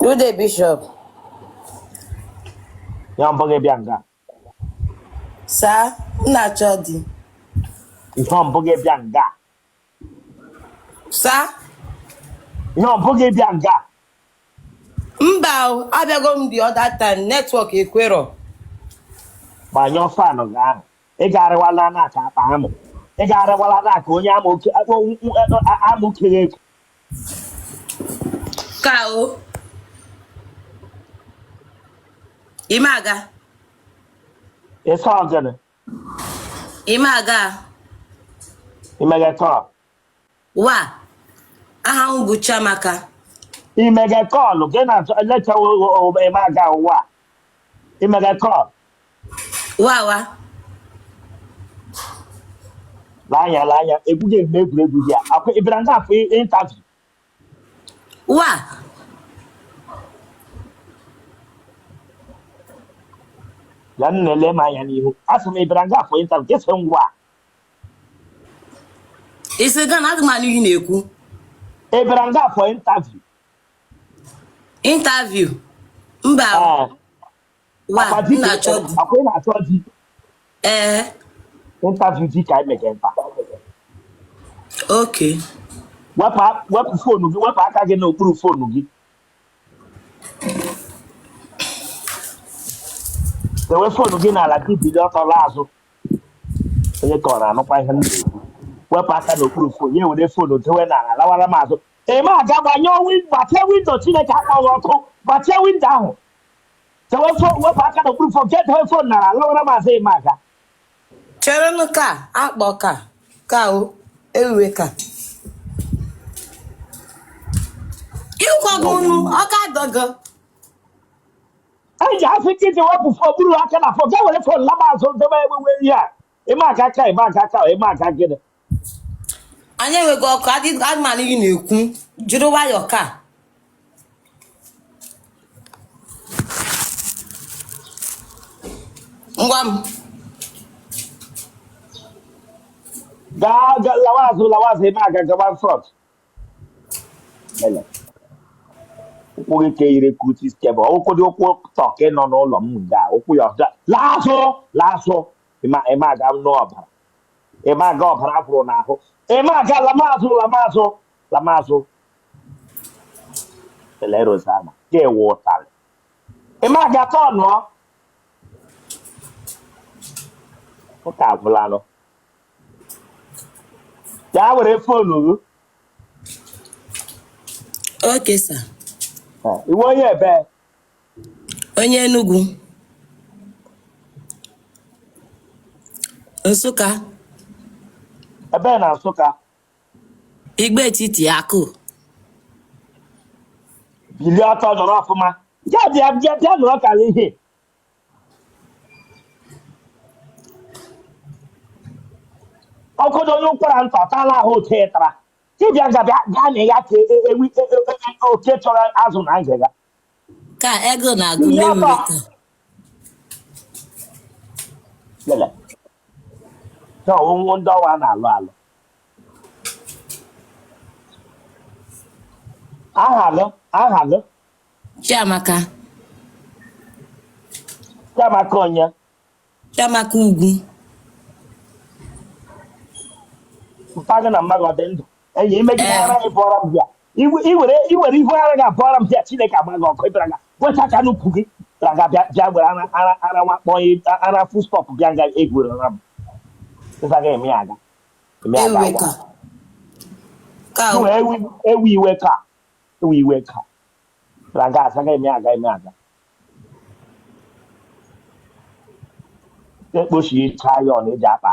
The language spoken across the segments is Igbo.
Good day, Bishop. Ya mbụ gị bịa nga? Sir, m na-achọ di. Ihe mbụ gị bịa nga? Sir? Ihe mbụ gị bịa nga? Mba o, abịago m the other time, network ekwerọ. Gbanyụọ fan gị ahụ. Ị ga-arịwala n'aka akpa amụ. Ị ga-arịwala n'aka onye amụ oke amụ kere eke. Ka o. Ime aga. Ịsa ọgịnị? Ime aga. Imege call? Wa. Aha m bụ Chiamaka. Imege call gị na leta ime aga ụwa. Imege call? Wa wa. Lee anya, lee anya, egwughị eme egwuregwu gị a. Akwa ị bịara nga afọ interview? Wa. Ya nne, lee m anya n'ihu. Asị m ị bịara nga afọ interview, gị sị m wa. Ị sị gịnị? Adị m anụ ihe ị na-ekwu. Ị bịara nga afọ interview? Interview? Mba. Ee. Wa, Akwa di m ka na-achọ di. Akwa ị na-achọ di? Ee. Interview di ka anyị mege nta. Okay. Wepụ wepụ phone gị, wepụ aka gị n'okpuru phone gị. Dewe phone gị n'ala gị, bilie ọtọ laa azụ. Onye ka ọ na-anụkwa ihe m na-ekwu? Wepụ aka n'okpuru phone ya, were phone dewe n'ala, lawara m azụ. Eme aga, gbanyụọ window, gbachie window. Chineke akpọghị ọkụ, gbachie window ahụ. Dewe phone, wepụ aka n'okpuru phone, jee dewe phone n'ala, lawara m azụ. Eme aga. Cherenụ ka akpọ ka ka o ewe ka ịkwagụ unu ọka dọgọ. Anyị ji asị nkịtị, wepụ okpuru aka na phone, gaa were phone laba azụ, dobe ewewe ihe a. Ime aka aka, ime aka aka, ime aka gịnị? Anyị enweghị ọkụ. Adị adịmanụ ị na-ekwu, jiri nwayọọ ka ngwa m. Gaa gaa, lawa azụ, lawa azụ. Ime aka, gaba front. Lele. Ụkwụ gị ka yiri kutis kebụl, ụkwụ dị ụkwụ turkey nọ n'ụlọ m nga ụkwụ ya ọzọ. Laa azụ, laa azụ. Ime aga n'ọbara, ime aga ọbara gwụrụ n'ahụ. Ime aga, lama azụ, lama azụ, lama azụ. Ele Rosanna ga-ewe ụtalị. Ime aga tọnụọ ụka agwụlanụ. Gaa were phone gị. Okay, sir. Ị wụ onye ebe? Onye Enugu. Nsụka. Ebe na Nsụka? Igbe Etiti Akụ. Bilie ọtọ, nọrọ ọfụma. Bịa, bịa, bịa, bịa nọrọ ka ihe. Ọkụdo onye ụkwara nta ọtala ahụ otu ị tara. Gị bịa ga bịa gaa na ya ka ewi oke chọrọ azụ na ngịga. Ka ego na-agụ Bilie nne m ọtọ. leta. Lele. Ka ọwụwụ ndị ọwa na-alụ alụ. Aha gị, aha gị? Chiamaka. Chiamaka onye? Chiamaka Ugwu. Mpa gị na mma gị ọ dị ndụ? Enyi imegide Ee. ara gị bụọrọ m bịa. Iwere ihu ara gị abụọrọ m bịa. Chineke agba gị ọkụ. Ịbịara nga weta aka n'ukwu gị, bịara nga bịa, bịa were ara ara ara nwakpọ ara full stop, bịa nga egwurara m. Ịza gị eme ya aga eme aga Ewe awa. ka. Ka o. Ewe ewe iwe ka ewe iwe ka bịara nga asa gị eme aga eme aga ekpochicha ya ọ na eji akpa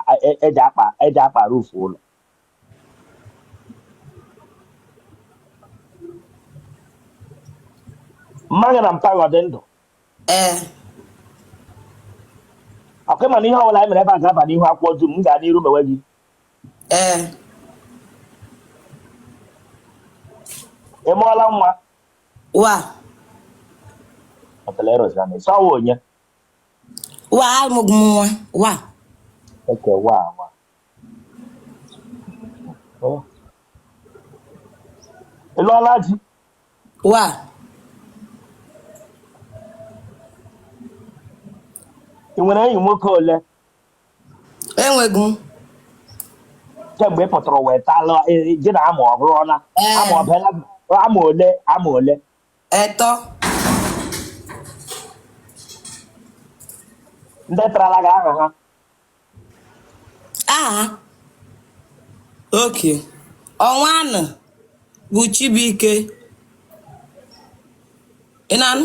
eji akpa eji akpa roof ụlọ. Mma gị na mpa gị ọ dị ndụ? Ee. Ọkwa mana ihe ọbụla anyị mere ebe a ga-aba n'ihu akwụkwọ dum. M gaa n'iru mewe gị. Ee. Ị mụọla nwa? Wa. Ọtele Rosanna, ị sọwa onye? Wa, amụghị m nwa. Wa. Eke wa wa. Oh. Ị lụọla di? Wa. Ị nwere enyi nwoke ole? Enweghị m. Kemgbe ị pụtara wee talụ gị na amụ ọhụrụ na amụ Ee. ọbịala, amụ ole, amụ ole? Etọ. Ndị tarala gị, aha ha? Aha. Okay. Ọnwanụ bụ Chibuike. Ị na-anụ?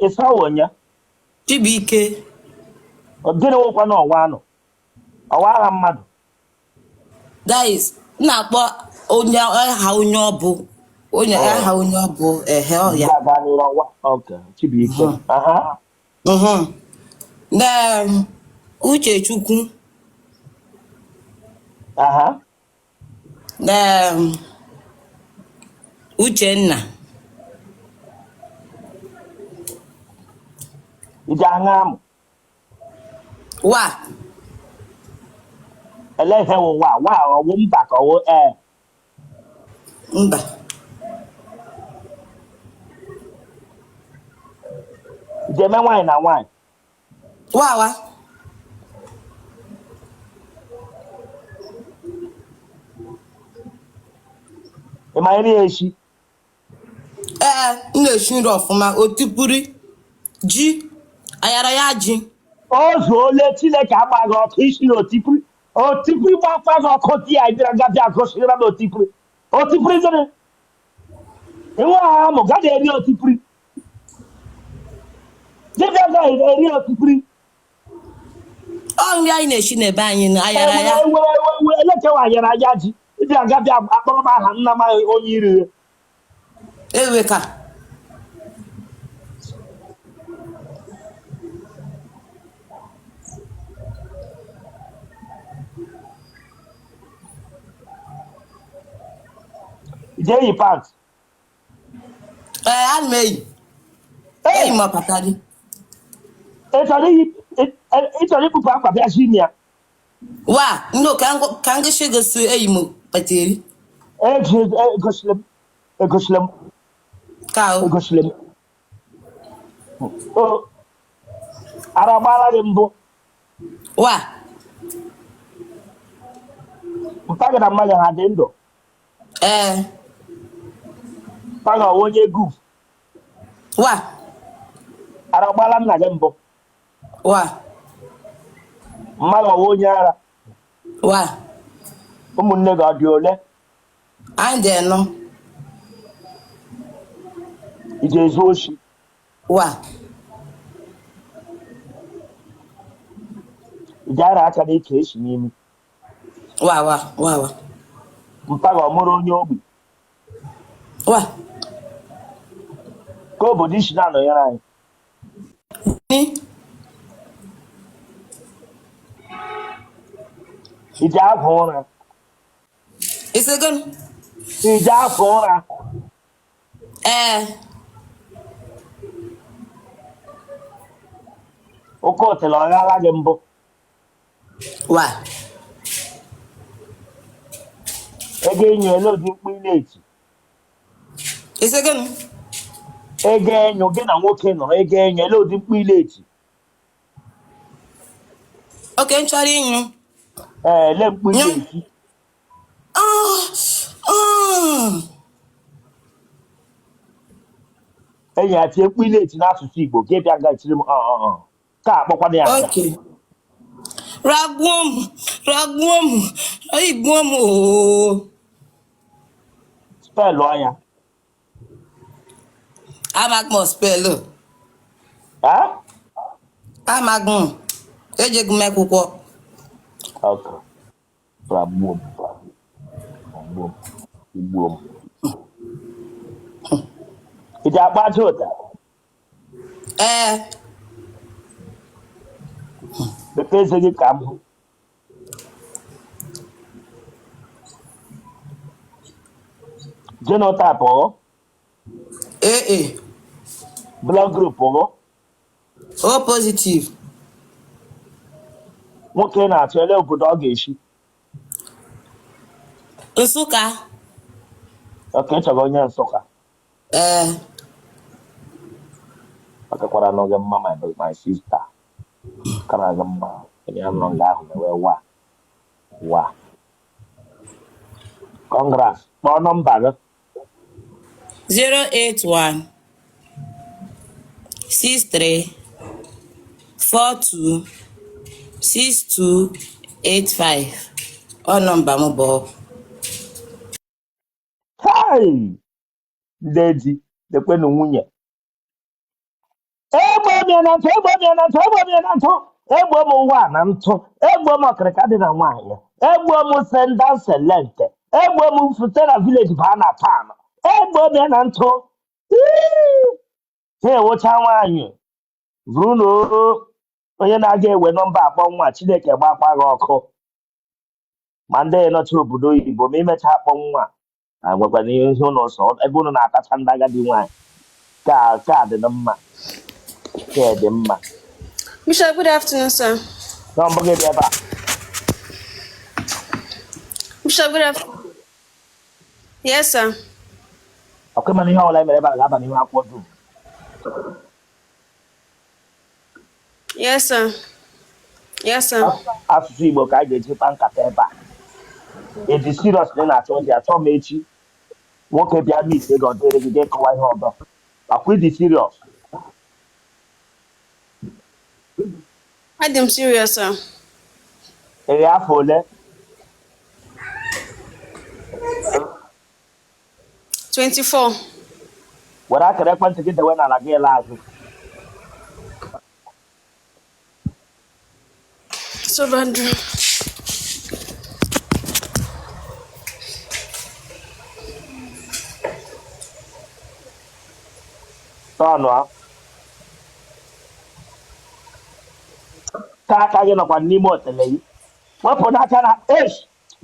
Ịsọwụ onye? Chibuike. Gịnị wụkwa na ọnwa anụ ọwa aha mmadụ? That is, m na-akpọ onye aha onye ọ bụ onye aha onye ọ bụ ehe ọ ya. Ga-aga n'iru ọwa. Okay, Chibuike. Aha. Then Uchechukwu. Aha. Then Uchenna. Iji aṅa amụ? Wa. Ele ihe wụ wa wa? Ọwụ mba ka ọwụ ee? Mba. Iji eme nwaanyị na nwaanyị? Wa wa. Ị ma nri eshi? Ee, m na-esi nri ọfụma, otipuri ji, ayara ya ji. O zuole. Chineke agbaghị ọkụ isi na otipuri otipuri gbakwa gị ọkụ ti ya bịara ga bịa gosiri m otipuri otipuri. Gịnị? Enwe amụ gaghị eri otipuri, dibịa gaghị eri otipuri. Ọ nri anyị na-esi n'ebe anyị na ayara ya. Ewe ewe ewe, elekewa ayara ya ji? Ịbịa ga bịa akpọrọ m aha nna m onye iri. Ewe ka. Jee yi pant. Ee, ana m eyi. Eyi m ọpatari. Ị chọrọ iyi, ị chọrọ ikpupụ akwa bịa si ime ya? Wa ndo ka ngosi gosi eyi m pateri. Eji egosila m, egosila m. Ka o. Egosila m. O ara agbaala gị mbụ? Wa. Mpa gị na mma gị ha dị ndụ? Ee. Mpa gị ọwụ onye guf? Wa. Ara agbaala nna gị mbụ? Wa. Mma gị ọwụ onye ara? Wa. Ụmụnne gị ọ dị ole? Anyị dị enọ. Ị ji ezu oshi? Wa. Ị ji ara aka n'ike esi n'imi? Wa wa wa wa. Mpa gị ọ mụrụ onye ogbi? Wa. Ka obodo isi na-anọnyere anyị? Ni. Ị ji afụ ụra? Isi gịnị? Ị ji afụ ụra? Ee. Oke otele ọ ghala gị mbụ? Wa. Ego enyo, ele ụdị mkpu ị na-eti? Isi gịnị? Ego enyo, gị na nwoke nọrọ, ego enyo, ele ụdị mkpu ị na-eti? Okay, m chọrọ ịnyụ. Ee, ele mkpu ị Nyụ. na-eti? Ah, ah. Enyi ya tie mkpu ị na-eti n'asụsụ Igbo ka ị bịa ga etiri m ọ ọ ọ ka akpọkwana ya nga. Okay. Ragbuo m, ragbuo m, igbuo m ooo. Spellụ ya. Amaghị m spell. Eh? Amaghị m. Ejeghị m akwụkwọ. Okay. Ragbuo m, ragbuo m, igbuo m. Ị ji akpa aja ụda? Ee. Mepee eze gị ka m hụ. Genotype ọ? Ee. Blood group ọ? O positive. Nwoke na-achọ, ele obodo ọ ga-esi? Nsụka. Okay, ị chọrọ onye Nsụka? Ee. Ọ kakwara n'oge mma, my sister. Kara gị mma onye nọ nga ahụ mewe wa wa. Congrats. Kpọọ nọmba gị. 081 63 42 62 85. Ọ nọmba m bụ. Hey! Ndị di lekwenụ nwunye. Egbo m ya na ntụ, egbo m ya na ntụ, egbo m ya na ntụ, egbo m ụwa na ntụ, egbo m ọkịrịka dị na nwaanyị, egbo m sendan selente, egbo m fute na village baa na town, egbo m ya na ntụ. Ii! Ha ewocha nwaanyị vụrụ na onye na-aga ewe nọmba akpọ nwa Chineke gbakwa gị ọkụ. Ma ndị nọcha obodo oyibo ma imecha akpọ nwa a nwekwana ihe ụlọ nsọ ebe ụnụ na-atacha ndị agadi nwaanyị ka ka dị na mma ka dị mma. Bishop, good afternoon, sir. Na mbụ gị dị ebe a. Bishop, good afternoon. Yes, sir. Ọkwa mana ihe ọbụla mere ebe a ga-aba n'ihu akwụkwọ dum. Yes, sir. Yes, sir. Asụsụ Igbo ka a ga-eji kpa nkata ebe a. Ịdị serious na ị na-achọ dị achọ m echi nwoke bịa meet ego ọ dịrị gị gị kọwa ihe ọzọ. Akwa ịdị serious? Adị m serious, sir. Ị afọ ole? 24. Were akara ekwentị gị dewe n'ala gị laa azụ. So bad. Tọnụ a ka aka gị nọkwa n'ime otele gị. Wepụ n'aka na esh,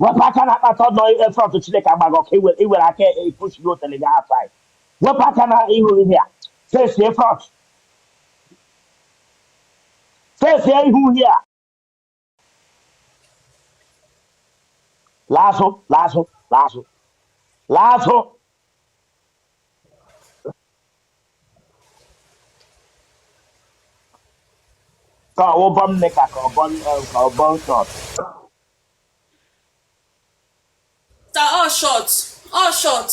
wepụ aka na akpata nọ front. Chineke agbaghị ọkụ. Iwere aka epush gị otele gị outside. Wepụ aka na ihu ihe a, face front, face ihu ihe a. Laazụ, laazụ, laazụ, laazụ. Ka ọwụ bum knicker ka ọ bum ka ọ bum short? Sir, all short. All short.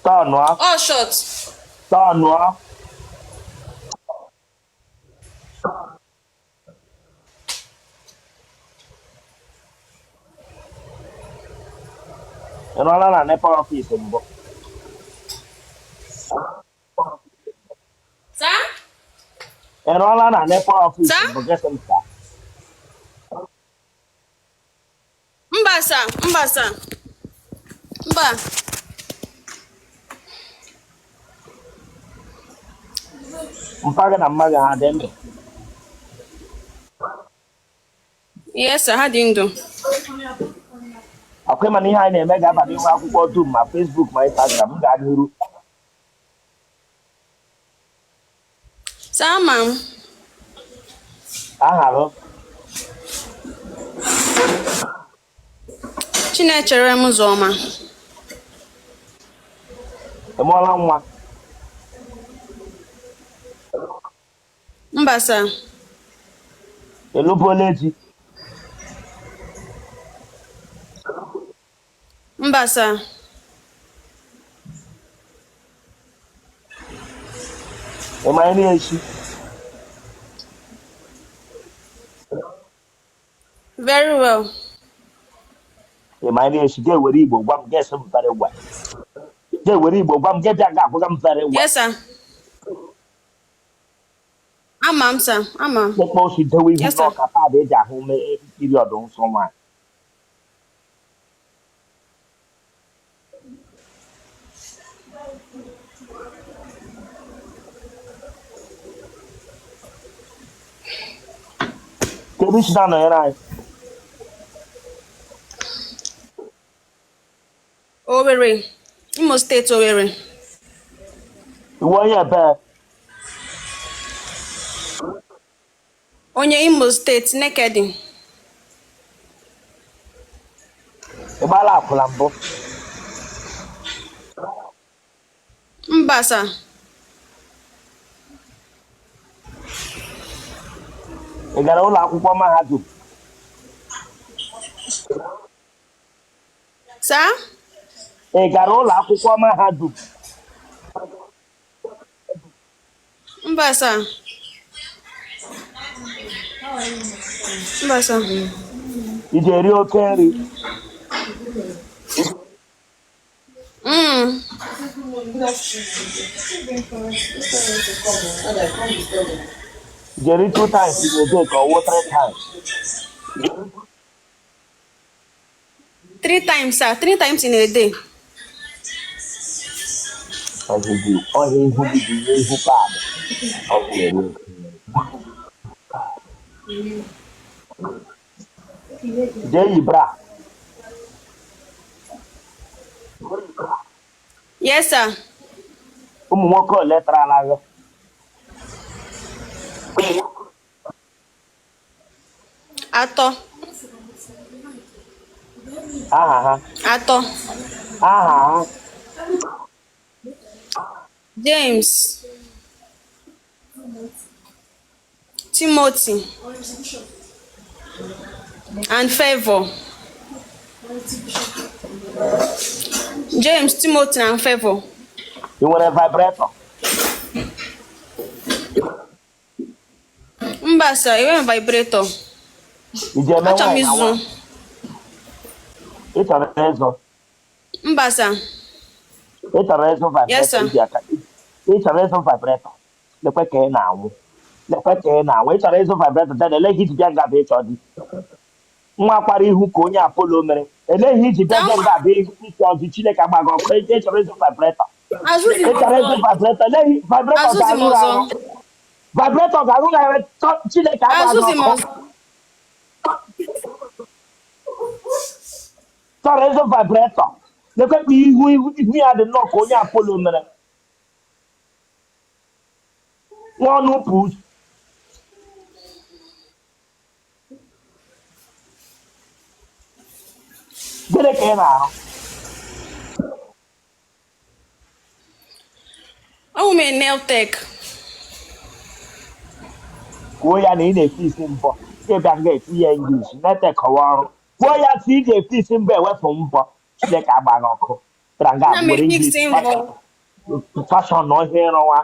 Tọnụọ. All short. Tọnụọ. Ị nọọla na NEPA office mbụ? Sir? Ị rụọla na NEPA office Sir? mbụ? Gịsị m sir. Mba, sir. Mba, sir. Mba. Mpa gị na mma gị ha dị ndụ? Yes, sir. Ha dị ndụ. Ọkwa ịma na ihe anyị na-eme ga-aba n'ihu akwụkwọ dum, ma Facebook ma Instagram. M gaa n'iru. Sir, ama m. Aha gị? Chinechere m Ụzọma. Ị mụọla nwa? Mba, sir. Ị lụbuola di? Mba, sir. Ị ma nri esi? Very well. Ị ma nri esi? Ga-ewere Igbo gwa m, ga-esi m very well. Ga-ewere Igbo gwa m, ga-bịa ga agwaga m very well. Yes, sir. Ama m, sir. Ama m. Kpọkpọ osi dewe ihu Yes, sir. n'ọka pad eji ahụ period nsọ nwaanyị. Kedu isi na-anọnyere anyị? Owerri. Imo State, Owerri. Iwe onye ebe? Onye Imo State, Nekedi. Ị gbaala akwụla mbụ? Mba, sir. Ị gara ụlọ akwụkwọ mahadum? Sir? Ị gara ụlọ akwụkwọ mahadum? Mba, sir. Mba, sir. Ị ji eri oke nri? I ji eri two times in a day ka ọ wụ three times? Three times, sir. Three times in a day. Ọhịa ihu gị bụ ihe ihu paadị. Ọ bụ eri oke nri. Jee yi bra. Yes, sir. Ụmụ nwoke ole tarala gị? Atọ. Aha ha? Atọ. Aha ha? James. Timothy. And Favor. James, Timothy and Favor. Ị nwere vibrator? Mba, sir, enweghị m vibrator. Ị ji eme Achọrọ m nwaanyị na ịzụ. nwaanyị? Ị chọrọ ịzụ? Mba, sir. Ị chọrọ ịzụ Yes, vibrator? sir. Iji aka ị chọrọ ịzụ vibrator? Lekwe ka ị na-anwụ, lekwe ka ị na-anwụ. Ị chọrọ ịzụ vibrator, then ele ihe iji bịa nga bụ ịchọ di. Nwa kwara ihu ka onye Apollo mere, ele ihe iji bịa nga bụ ịchọ di. Chineke agbaghị ọkụ. Ị chọrọ ịzụ vibrator? Azụzi Ị m chọrọ ịzụ ọzọ. vibrator? Ele ihe vibrator Azụzi m ga-arụ ọzọ. arụ? Vibrator ga-arụ gị arụ? Chineke agbaghị Azụzi m ọkụ. ọzọ. Chọrọ ịzụ vibrator, lekwe ka ihu ihu ya dị nnọọ ka onye Apollo mere. Nwa ọnụ pụ. Gịnị ka ị na-arụ? Awụ m a nail tech. Kwuo ya na ị na-efe isi mbọ. Ị bịa nga eti ya English nail tech kọwa ọrụ. Kwuo ya si ị ga-efe isi mbọ, ewepụ mbọ. Chineke agbaghị ọkụ. Bịara nga Ana m were efix English mbọ. Fashion na ihe ịrụwa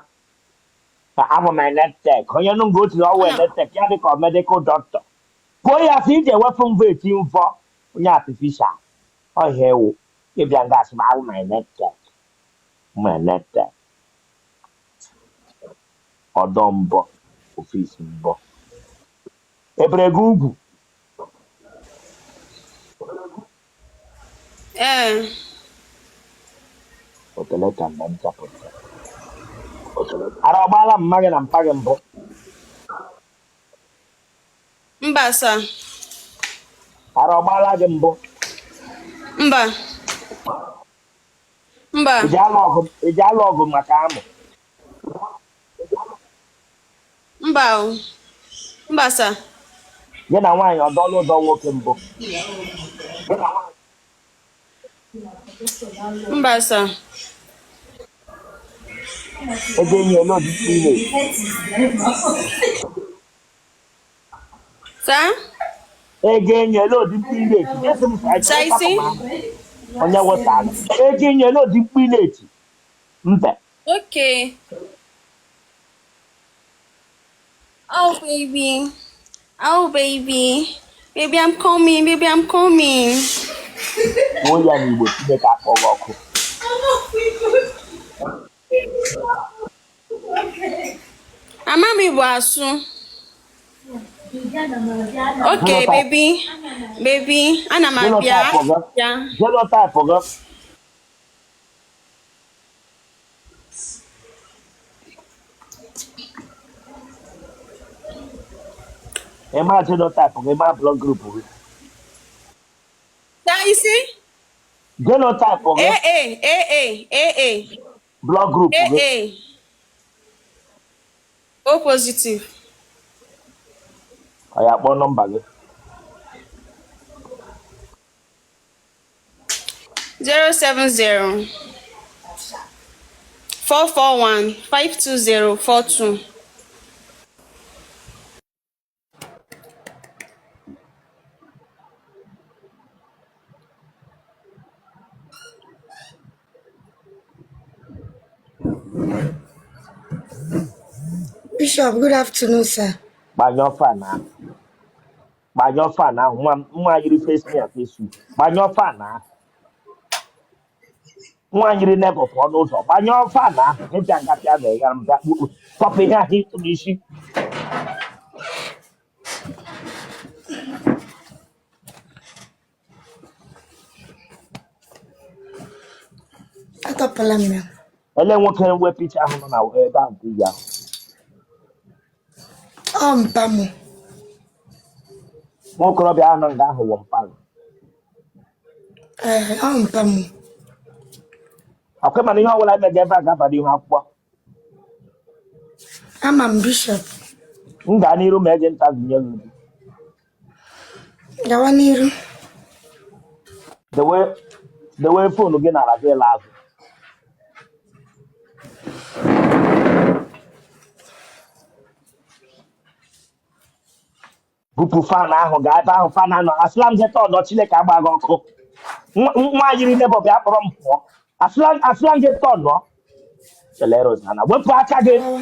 ka abụ m nail tech. Onye nụ nga otu ọwụ Ana nail tech ya dị ka medical doctor. Kwuo ya si iji ewepụ mbọ, eti mvọ. Onye artificial ọhịa ewu ịbịa nga asị m abụ m nail tech, m nail tech, ọdọ mbọ, ofisi mbọ. Ebere gị ugwu? Ee. Otele ka mgbe m chapụtara ara ọgbaala mma gị na mpa gị mbụ? Mba, sir. Ara ọgbaala gị mbụ? Mba. Mba. Ị ji alụ ọgụ maka amụ? Mba o. Mba, sir. Gị na nwaanyị ọ dọọla ụdọ nwoke mbụ? Mba, sir. Ego enyi ole odịdị ị na-esi? Sir? Ego enyi ole odịdị ị na-eti? Jesi m sa. Sir, isi? Onye wụsara ego enyi ole odịdị ị na-eti mbe? Okay. Oh, baby. Oh, baby. Baby, I'm coming. Baby, I'm coming. Kwuo ya n'Igbo. Chineke akpọghị ọkụ. Ama m Igbo asụ. Okay, baby. Baby, ana m abịa. Genotype gị? Bịa. Genotype gị? Ị ma genotype gị? Ị ma blood group gị? Sir, isi? Genotype gị? AA, AA, AA. Blood group gị? AA. O positive. Ọ ya kpọọ nọmba gị. 070 441 520 42. Bishop, good afternoon, sir. Gbanyụọ fan ahụ, gbanyụọ fan ahụ. Nwa nwa yiri face me and face you, gbanyụọ fan ahụ. Nwa yiri neighbour, pụọ n'ụzọ. Gbanyụọ fan ahụ. Ịbịa nga bịa na ịghara m bịa tọpụ ihe ahụ ịtụ n'isi. Atọpụla m ya. Ele nwoke nwe picture ahụ nọ na ebe ahụ nke iyi ahụ? Ọ mpa m. Nwa okorobịa ahụ nọ nga ahụ wụ mpa gị? Ee, ọ mpa m. Ọkwa mana ihe ọbụla emega ebe a ga-aba n'ihu akwụkwọ. Ama m, Bishop. M gaa n'iru ma eji nta gụnye gị udu? Gawa n'iru. Dewe, dewe phone gị n'ala gị laa azụ. Bupụ fan ahụ, gaa ebe ahụ fan anọ. Asịla m gị tọọnụ, Chineke agba gị ọkụ. Nwa yiri neighbour, bịa kpọrọ m pụọ. Asịla m gị tọọnụ. Kelee Rosanna, wepụ aka gị. Gawa.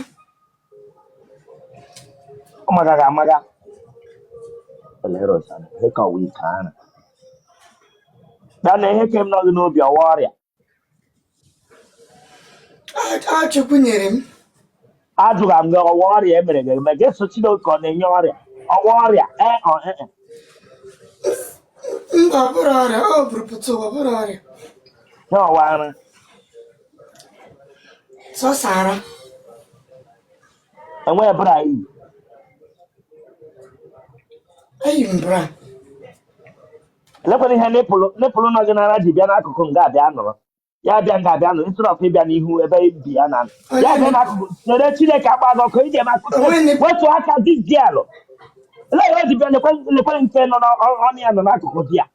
Ọ magaghị amaga. Kelee Rosanna, ihe ka ọwa ike ara bịa na ihe ke m nọ gị n'obi ọwa ọrịa. Ọ Chukwu nyere m. Ajụga m gị, ọwa ọrịa emere gị eme gị so Chineke ọ na-enye ọrịa? Ọwa ọrịa, ee ọ ee? Mba, ọ bụrụ ọrịa, ọ bụrụ pụta ụwa, ọ bụrụ ọrịa. Ihe ọwa ara? Sọsọ ara. Enweghị bra iyi? Eyi m bra. Elekwana ihe nipple nọ gị n'ara ji bịa n'akụkụ nga abịa nọrọ. Ya bịa nga abịa nọrọ instead of ịbịa n'ihu ebe bi ya na ya bịa n'akụkụ. Chere, Chineke agba gị ọkụ iji eme akụkụ. Onwe nipple. Wetu aka, this girl. Ele ihe o ji bịa? Lekwe, lekwe nke nọ n'ọnụ ya nọ n'akụkụ di ya.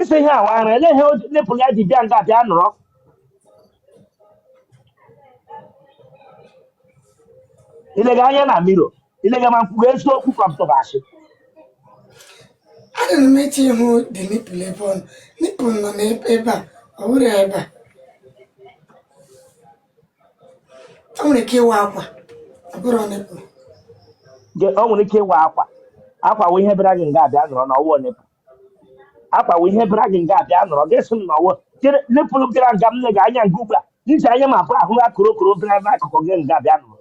Isi ihe awa ara, ele ihe nipple ya ji bịa nga abịa nọrọ? Ilega anya na mirror, ilega ma nkwugo eziokwu ka m tụba asị? Ana m eche ihu dị nipple ebe ọ nọ. Nipple nọ n'ebe a, ọ bụrụ ebe a. O nwere ike ịwa akwa, ọ bụrụ nipple. O nwere ike ịwa akwa. Akwa wụ ihe bịara gị nga abịa nọrọ na ọwụ nipple. Akwa wụ ihe bịara gị nga abịa nọrọ. Gị sị m na ọwụ nipple bịara nga m lega anya nke ugbu a. Nji anya ma abụọ ahụ akụrụ okoro bịara n'akụkụ gị nga bịa nọrọ.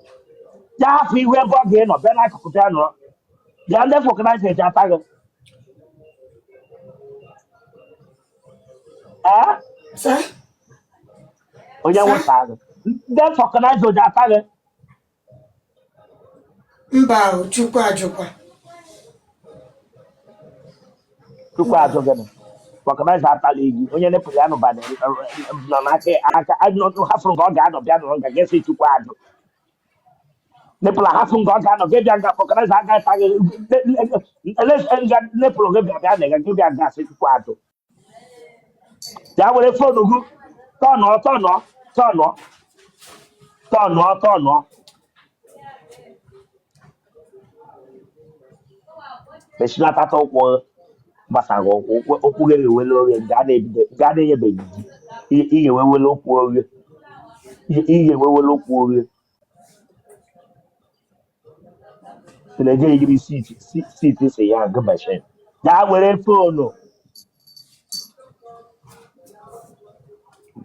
Ya hapụ ihu ebe ọ ga-enọ bịa n'akụkụ bịa nọrọ. Bịa, ndị vulcanizer eji ata gị, ee? Sa? Onye Sa? nwụsa gị, ndị vulcanizer ji ata gị? Mba o, Chukwu ajụkwa. Chukwu Mba. ajụ gịnị? Vulcanizer atala gị. Onye nipple ya nụba nọ n'aka aka hafụrụ nga ọ ga-anọ bịa nọrọ nga, gị sị Chukwu ajụ. Nipple ahafụ nga ọ ga-anọ, gị bịa nga vulcanizer agaghị ata gị. Nga nipple gị bịa bịa na gị bịa nga sị Chukwu ajụ. Bịa were phone gị, tọnụọ, tọnụọ, tọnụọ, tọnụọ, tọnụọ. Mechinatata ụkwụ gị, gbasara ụkwụ. Ụkwụ gị eghewela oghe nga a na-ebido nga a na-enyebeghị gị. Ị ga-ewewela ụkwụ oghe, ị ga-ewewela ụkwụ oghe. Na-eje yiri seat si ya gị machine. Gaa were phone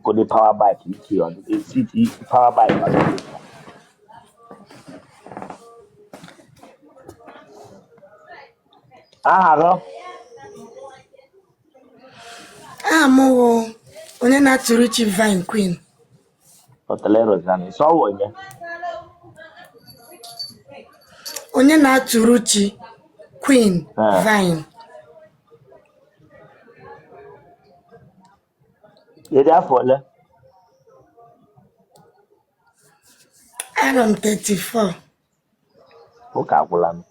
kode power bike ike ọ dị seat power bike ọ dị. Aha gị? Aha m wụ onye na-atụrụ chi Vine Queen. Otele Rosanna sọwọ onye? Onye na-atụrụ chi Queen. Ee. Vine. Ịdị afọ ole? Arọ m 34. Ụka agwụla m.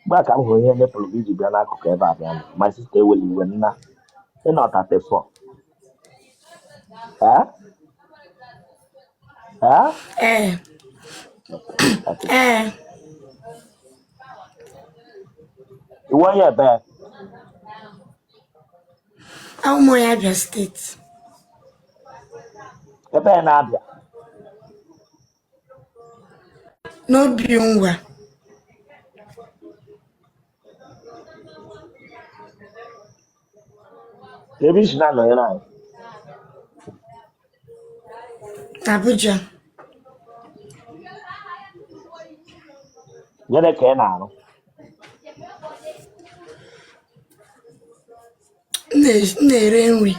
Mgbe a ka m hụrụ ihe nipple gị ji bịa n'akụkụ ebe a bịa nọ. My sister, eweli iwe nna. Ị nọ 34, ee? Ee? Ee. 34. Ee. Iwe onye ebe? Awụ m onye Abia State. Ebe na-abịa? N'obi ngwa. Ebe i si na-anọnyere anyị? Abuja. Gịnị ka ị na-arụ? M na-ere nri.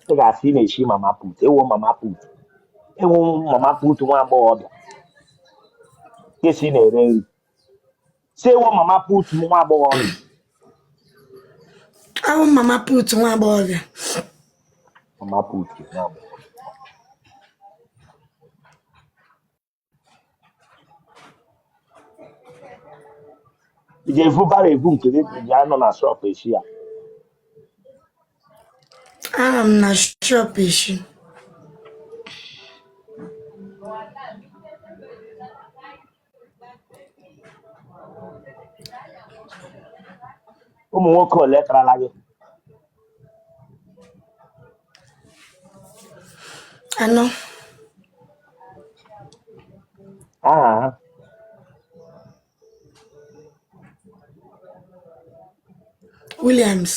Ị ga-asị ị na-eshi mama put. Ewo mama put, ewo mama put, nwa agbọghọbịa gị sị na-ere nri, sị ewo mama put, nwa agbọghọbịa. Awụ mama put nwa agbọghọbịa. Mama put nwa agbọghọbịa. Ị ga-evu bara evu nke gị ji anọ na shop eshi ya? Anọ m na shop eshi. Ụmụ nwoke ole tarala gị? Anọ. Aha ha? Williams.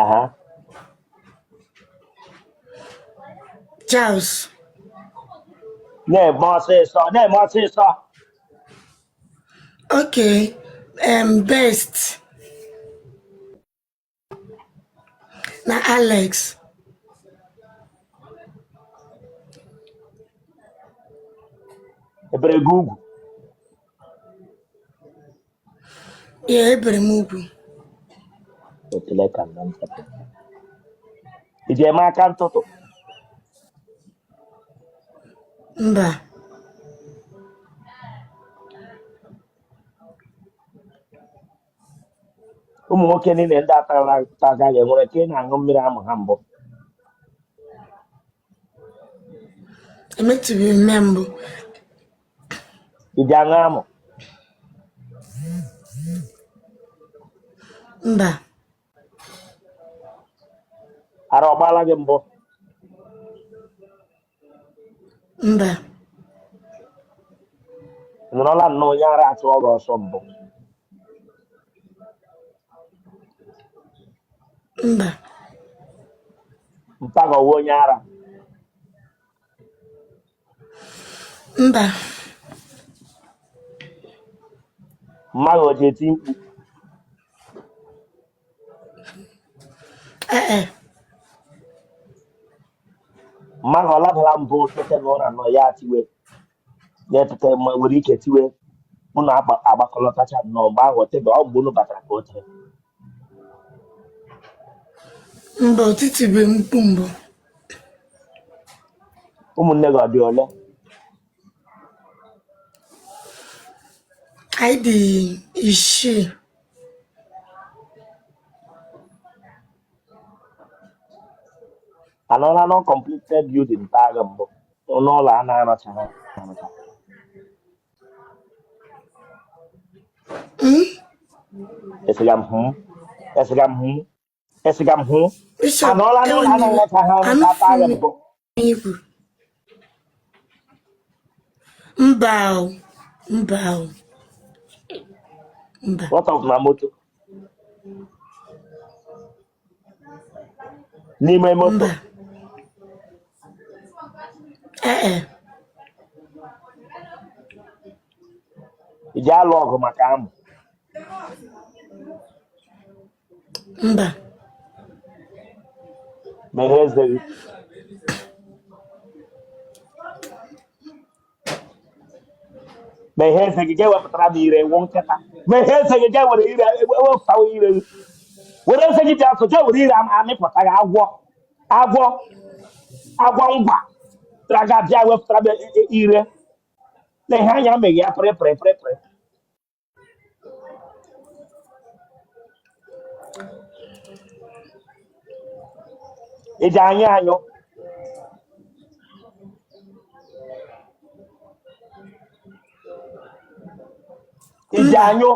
Aha. Charles. Na-eme ọsịsọ, na-eme ọsịsọ. Okay. Best. Na Alex. Ebere gị ugwu? Yeah, ebere m ugwu. Otele ka nna m sapụ. Ị ji eme aka ntụtụ? Mba. Ụmụ nwoke niile ndị atara taga gị, nwere ka ị na-aṅụ mmiri amụ ha mbụ? Emetụbeghị m ya mbụ. Ị ji aṅụ amụ? Mba. Ara ọ gbaala gị mbụ? Mba. Ị nọrọla nnọọ onye ara achụọ gị ọsọ mbụ? Mba. Mpa gị ọwụ onye ara? Mba. Mma gị o ji eti mkpu? Ee e. Mma gị ọ labara mbụ tete n'ụra nọ ya tiwe, ya etete ma nwere ike tiwe, unu agbakọlọtacha nnọọ mgbe ahụ o tebe ọ mgbe unu batara ka o tere? Mba, o titibe mkpu mbụ. Ụmụnne gị ọ dị ole? Anyị dị isii. Anọla na uncompleted building taa gị mbụ, n'ụlọ a na-arụchaghị arụcha? Mm? Esiga m hụ, esiga m hụ, esiga m hụ. Bishop, Anọla n'ụlọ a enwere na-arụchaghị arụcha taa gị anụfụ m mbụ? ihe i kwuru. Mba o, mba o, mba. What of na moto, n'ime moto? Mba. Ee e. Ị ji alụ ọgụ maka amụ? Mba. Meghee eze gị. Meghee eze gị, ga-ewepụtara m ire wụ nkịta. Meghee eze gị, ga-ewere ire ewepụtawa ire gị, were eze gị bịa nso, ga were ire amịpụta gị. Agwọ, agwọ, agwọ ngwa traga, bịa wepụtara m ire. Lee anya, meghe ya pịrị pịrị pịrị pịrị. Ị ji anyụ anyụ? Ị ji Mba. anyụ?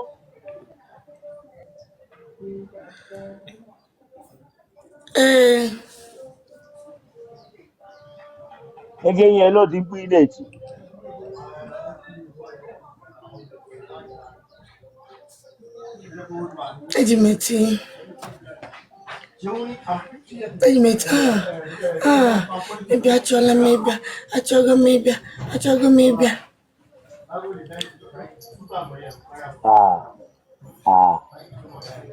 Ee. Ego enyi elu dị mkpu ị na-eti. Eji m eti. Eji m eti. Ah, ah, ịbịa achọọla m ịbịa. Achọghị m ịbịa. Achọghị m ịbịa. Ah, ah,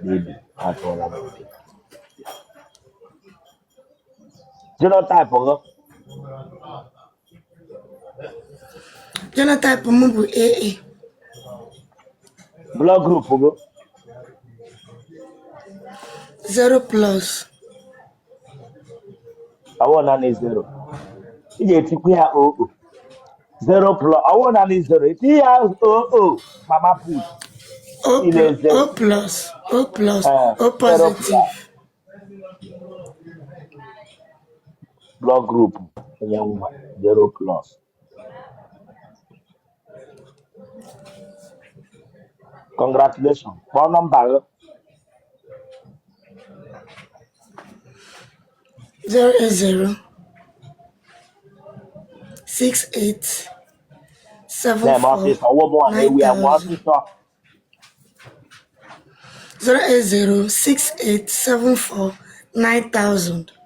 baby, achọọla m ịbịa. Genotype gị? Genotype m bụ AA. Blood group gị? 0 plus. Ọwụ naanị zero. Ị ga-etikwu ya oo. Zero plus. Ọwụ naanị zero. Eti ya oo. Mama put. O, Ile zero. O plus. O plus. Eh, O zero positive. plus. Blood group onye nwa zero plus. Congratulations. Kpọọ nọmba gị. 080 68 Na-eme 74 ọsịsọ. Ọwụ mụnwa na-ewu ya nwa 9000. ọsịsọ. 080 6874 9000.